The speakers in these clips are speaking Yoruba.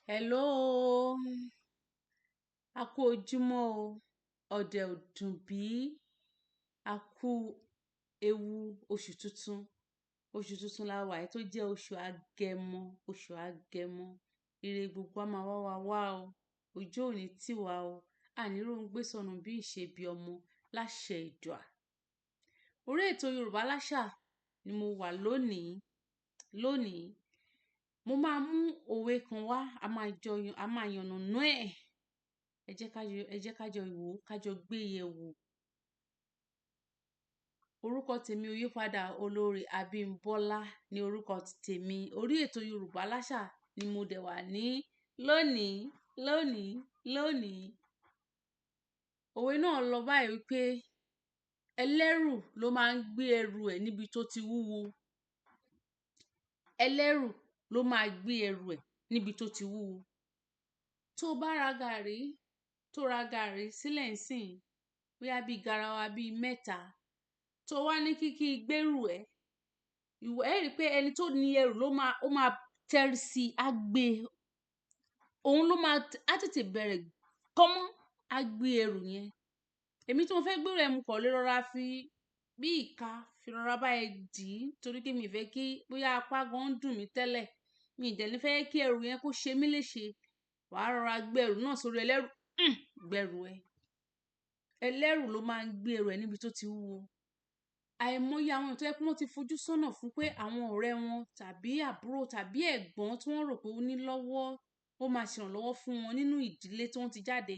Hello, a kú ojúmọ́ o, ọ̀dẹ̀ ò dùn bí, a kú ewu oṣù tuntun. Oṣù tuntun la wà yìí tó jẹ́ oṣù Agẹmọ, oṣù Agẹmọ. Ire gbogbo a máa wá wa wá o. Ojú ò ní tì wá o. A ní róhun gbé sọnù bí ìṣe bí ọmọ láṣẹ Èdùà. Orí ètò Yorùbá Láṣà ni mo wà lónìí. Lónìí, mo máa mú òwe kan wá, a máa jọ yan, a máa yànnàná ẹ̀. Ẹ jẹ́ ká jọ, ẹ jẹ́ ká jọ wò ó, ká jọ gbé yẹ̀ wò. Orúkọ tèmi ò yípadà, Olórí Abímbọ́lá ni orúkọ tèmi. Orí ètò Yorùbá Láṣà ni mo dẹ̀ wà ní lónìí, lónìí, lónìí. Òwe náà lọ báyìí wípé ẹlẹ́rù ló máa ń gbé ẹrù ẹ̀ níbi tó ti wúwo. Ẹlẹ́rù ló máa gbé ẹrù ẹ̀ níbi tó ti wúwo. Tó bá ra gàárì, tó ra gàárì sílẹ̀ ńsìn, bóyá bí garawa bí mẹ́ta, tó wá ní kí kí gbérù ẹ, ìwọ ẹ rí pé ẹni tó ní ẹrù ló máa, ó máa tẹ́rí sí i, á gbé. Òun ló máa, á tètè bẹ̀rẹ̀ kọ́mọ́, á gbé ẹrù yẹn. Èmi tí mo fẹ́ gbérù ẹ, mo kàn lè rọra fi bí ìka fi rọra bá ẹ dì í, torí pé mi ò fẹ́ kí bóyá apá gan ń dùn mí tẹ́lẹ̀. Mi ì dẹ̀ ní fẹ́ kí ẹrù yẹn kó ṣe mí léṣe. Wà á rọra gbé ẹrù náà sórí ẹlẹ́rù, gbẹrù ẹ. Ẹlẹ́rù ló máa ń gbé ẹrù ẹ níbi tó ti wúwo. Àìmọye àwọn èèyàn tó jẹ́ pé wọ́n ti fojú sọ́nà fún pé àwọn ọ̀rẹ́ wọn tàbí àbúrò tàbí ẹ̀gbọ́n tí wọ́n rò pé ó ní lọ́wọ́, ó máa ṣèrànlọ́wọ́ fún wọn nínú ìdílé tí wọ́n ti jáde.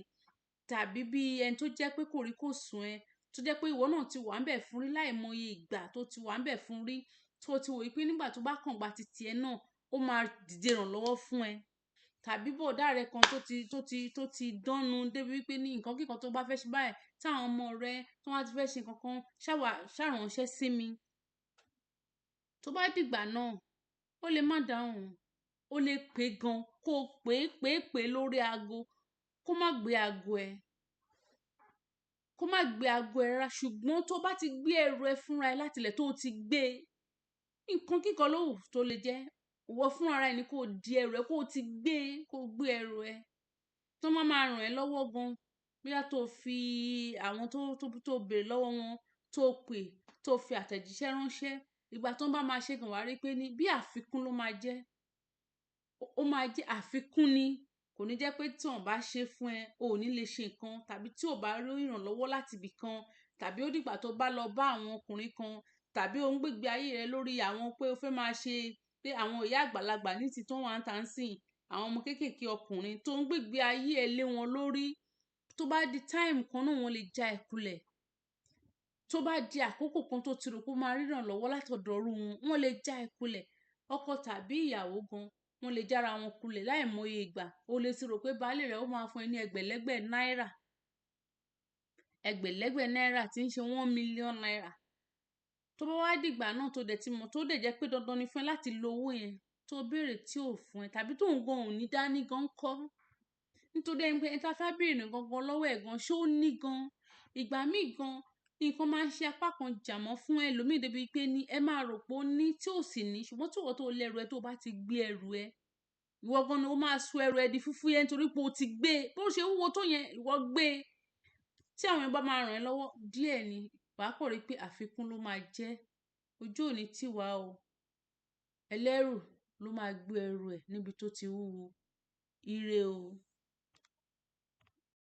Tàbí bí ẹni tó jẹ́ pé kò rí kò sùn ẹ, tó jẹ́ pé ìwọ náà ti wà níbẹ̀ fún rí láìmọye ìgbà tó ti wà níbẹ̀ fún rí, tó ti wò wípé nígbà tó bá kàn gba titi ẹ náà, ó máa dìde ìrànlọ́wọ́ fún ẹ. Tàbí bọ̀dá rẹ kan tó ti, tó ti, tó ti dánnu débi wípé ní nǹkan kíkan tó bá fẹ́ ṣe báyìí, tí àwọn ọmọ rẹ tó bá ti fẹ́ ṣe nǹkan kan, ṣá wá, ṣá ránṣẹ́ sí mi. Tó bá dìgbà náà, ó lè má dáhùn. Ó lè pé gan, kó pé, pé, pé lórí ago, kó má gbé ago ẹ. Kó má gbé ago ẹ rárá. Ṣùgbọ́n tó bá ti gbé ẹrù ẹ fúnra ẹ láti ilẹ̀ tó ti gbé, nǹkan kíkan ló wù tó lè jẹ́. Ìwọ fúnra ẹ ni kó di ẹrù ẹ, kó ti gbé, kó gbé ẹrù ẹ. Tó máa máa ràn ẹ́ lọ́wọ́ gan. Bóyá tó fi àwọn tó, tó, tó béèrè lọ́wọ́ wọn, tó pè, tó fi àtẹ̀jíṣẹ́ ránṣẹ́. Ìgbà tó bá máa ṣe gan, wà á rí pé ní bí àfikún ló máa jẹ́. Ó máa jẹ́ àfikún ni. Kò ní jẹ́ pé tí wọ́n bá ṣe fún ẹ, o ò ní lè ṣe nǹkan, tàbí tí o bá rí ìrànlọ́wọ́ láti ibì kan, tàbí ó dìgbà tó bá lọ bá àwọn ọkùnrin kan, tàbí ó ń gbégbé ayé rẹ lórí àwọn pé o fẹ́ máa ṣe pé àwọn ìyá àgbàlagbà ní ti tó wà ń tà ń sìn, àwọn ọmọ kéékèèké ọkùnrin tó ń gbégbé ayé ẹ lé wọn lórí. Tó bá di time kan náà wọ́n lè já ẹ kulẹ̀. Tó bá di àkókò kan tó ti rò pé ó máa rí ìrànlọ́wọ́ látọ̀dọ̀ irú wọn, wọ́n lè já ẹ kulẹ̀. Ọkọ tàbí ìyàwó gan, wọ́n lè jára wọn kulẹ̀ láìmọye ìgbà. O lè ti rò pé baálé rẹ ó máa fún ẹ ní ẹgbẹ̀lẹ́gbẹ̀ náírà. Ẹgbẹ̀lẹ́gbẹ̀ náírà tí ń ṣe 1 million naira. Tó bá wá dìgbà náà tó dẹ̀ ti mọ̀, tó dẹ̀ jẹ́ pé dandan ni fún ẹ láti lo owó yẹn, tó béèrè tí ò fún ẹ, tàbí tó ń gan ò ní dání gan kọ́. Nítorí ẹni pé ẹni tí a fẹ́ béèrè nǹkan gan lọ́wọ́ ẹ̀ gan, ṣé ó ní gan? Ìgbà míì gan, nǹkan máa ń ṣe apá kan jà mọ́ fún ẹlòmíì débi pé ní ẹ máa rò pé ó ní tí ò sì ní. Ṣùgbọ́n tí ìwọ tó lẹ́rù ẹ tó bá ti gbé ẹrù ẹ, ìwọ gan ni ó máa so ẹrù ẹ di fúfúyẹ́ nítorí pé o ti gbé. Bó ṣe wúwo tó yẹn, ìwọ gbé. Tí àwọn èèyàn bá máa ràn ẹ́ lọ́wọ́ díẹ̀ ni, wà á kàn rí pé àfikún ló máa jẹ́. Ojú ò ní tì wá o. Ẹlẹ́rù ló máa gbé ẹrù ẹ níbi tó ti wúwo. Ire o.